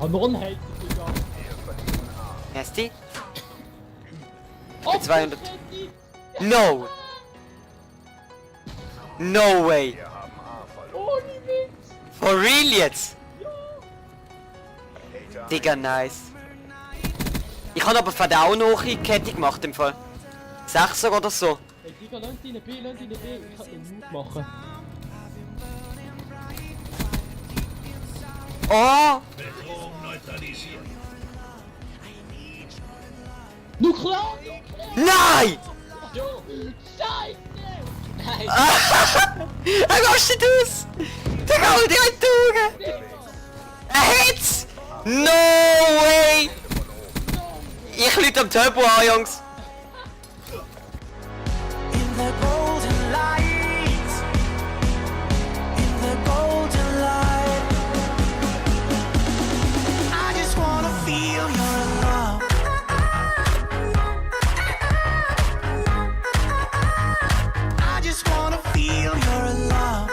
Ah, noch ein Hater, Digga. Hast du? Oh, 200. No! No way! Ohne Witz. For real jetzt? Digga, nice. Ich habe aber von auch noch eine Kette gemacht im Fall. 6er oder so. Hey, Digga, lass ihn B, lass ihn B. Ich kann den Mut machen. Oh! Nuklear! Nein! Jo! Scheiße! Nein! Er rastet aus! Der kann mir direkt tun! Er hat's! No way! Ich lüte am Turbo an, Jungs! In the golden light, in the golden light, I just wanna feel your love. I just wanna feel your love.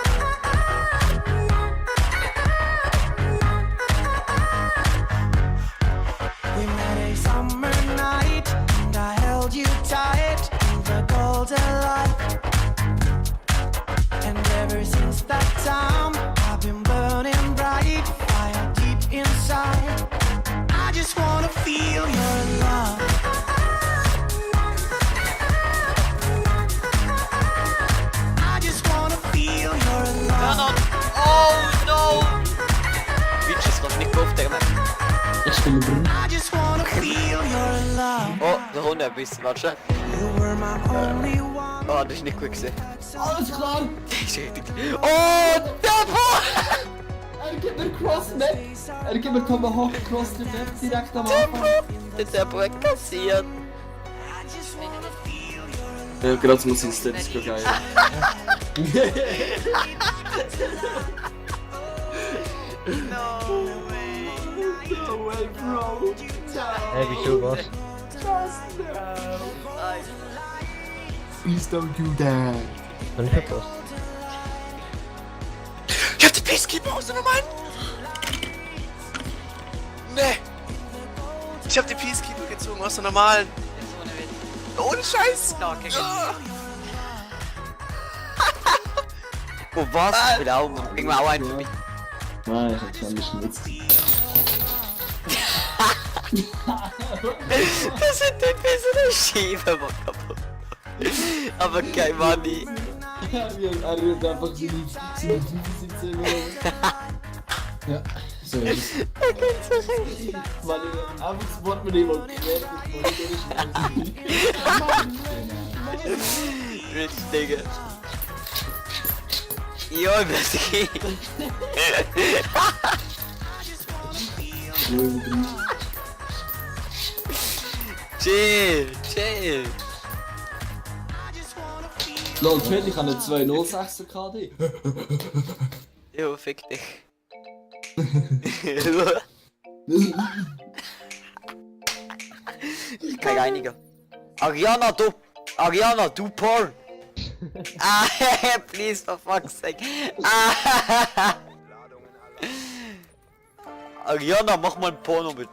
We met a summer night, and I held you tight in the golden light. And ever since that time, I've been burning bright, fire deep inside. I just wanna feel your love. I just wanna feel your love. Oh no! Bitches, was nicht auf der Map. Ich spiele Brunnen. I just wanna feel your love. Oh, da runter ein bisschen, warte schon. You were my only one. Oh, das ist nicht gut gesehen. Alles klar! Das ist richtig. Oh, Turbo! Er gibt mir Cross-Map! Er gibt mir Tomahawk Cross the Map direkt am Anfang. Der Turbo hat kassiert. Ja, gerade muss ich das geil. No way, bro! Hey, wieso was? Please don't do that. Hab ich verpasst. Ich hab die Peacekeeper aus der Nummer. Nee! Ich hab die Peacekeeper gezogen aus der normalen. Ohne Scheiß! Ja. Oh, was? Ich will auch, bring mir auch einen für mich. Nein, ich hab's angeschnitzt. Das sind ein bisschen eine Schiebe, Mann, kaputt. Aber kein Money. Er wird einfach seine 17 Euro. Ja, so ist es. Weil einfach das Wort mit jemandem quer Rich, Digga. Jo, das geht. Chill, chill. Lol, Chat, ich habe eine 206er KD. Jo, fick dich. Ich kann einiger. Ariana, du Porn. Ah, please, for fuck's sake. Ah. Ariana, mach mal ein Porno bitte.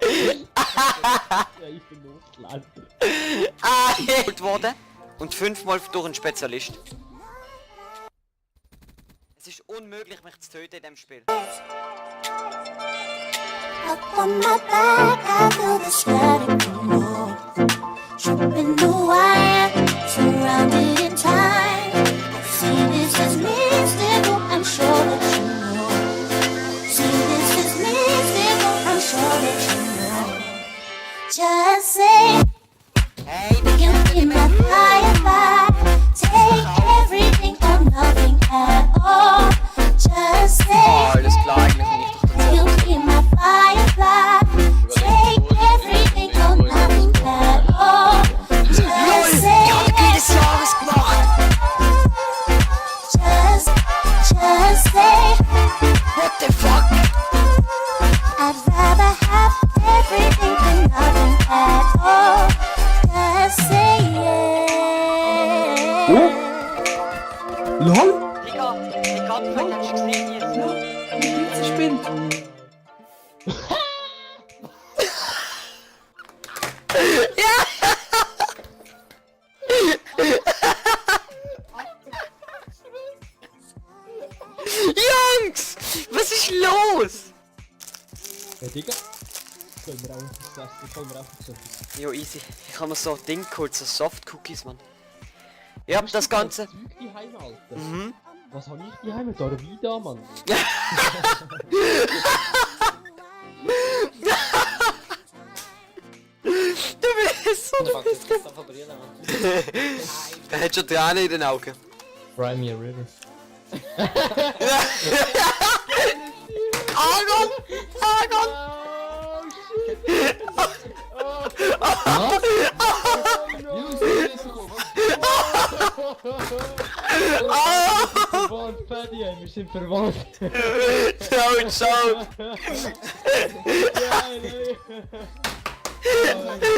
Ja, ich bin notland. Geholt worden und 5-mal durch einen Spezialist. Es ist unmöglich, mich zu töten in diesem Spiel. Up on my back, I feel the static move. Tripping the wire, surrounded in time. See, this is mystical, I'm sure that you know. See, this is mystical, I'm sure that you know. Just say, Hey, you be my firefly. Take everything or nothing at all. Just say, alles klar, eigentlich bin ich doch you dazu. be my firefly. Take everything or nothing at all. Just say, Ich hab jedes Jahres gemacht. just say, What the fuck? I'd rather have everything than nothing at all. Just say yeah. LOL? Digga, ich kann Sie spinnt. Jungs! Was ist los? Ja, Digga. Können wir auch etwas essen? Können wir auch etwas essen? Jo, easy. Ich habe mir so ein Ding geholt, so Soft Cookies, Mann. Ich hab das Ganze. Zeug daheim, Alter. Mhm. Was hab ich daheim mit eurer Vida, Mann? Du bist so ein bisschen. Er hat schon Tränen in den Augen. Cry me a river. Argon! Argon! Verwandt, Paddy, wir sind verwandt. Ciao, ciao! Ja, nee.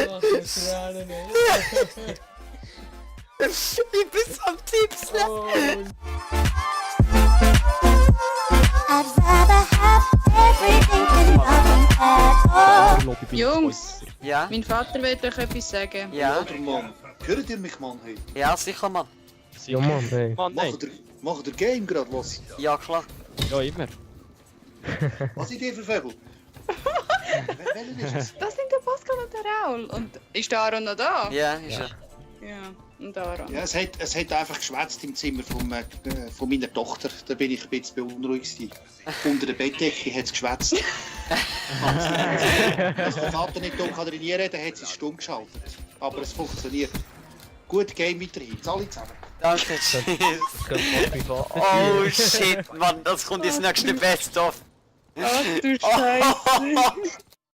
Oh, ich Tränen, ey. Ich bin so am Tippseln! Oh, I'd rather have everything than nothing at all. Jungs, Ja? mein Vater will euch etwas sagen. Ja? Oder Mann, hört ihr mich, Mann? Hey. Ja, sicher, Mann. ja, Mann, ey. Macht ihr Game gerade, was? Ja, klar. Ja, immer. Was ist ihr für Vögel? Welcher ist es? Das sind der Pascal und der Raul. Und ist der Aaron noch da? Ja, ist er. Ja, und der Aaron. Ja, es hat einfach geschwätzt im Zimmer von meiner Tochter. Da bin ich ein bisschen beunruhigt gewesen. Unter der Bettdecke hat es geschwätzt. Als der Vater nicht dumm kann trainieren, dann hat sie es stumm geschaltet. Aber es funktioniert. Gut Game weiterhin. Alle zusammen. Danke, tschüss. Das Oh shit, Mann, das kommt ins nächste Best-of. Ach du Scheiße.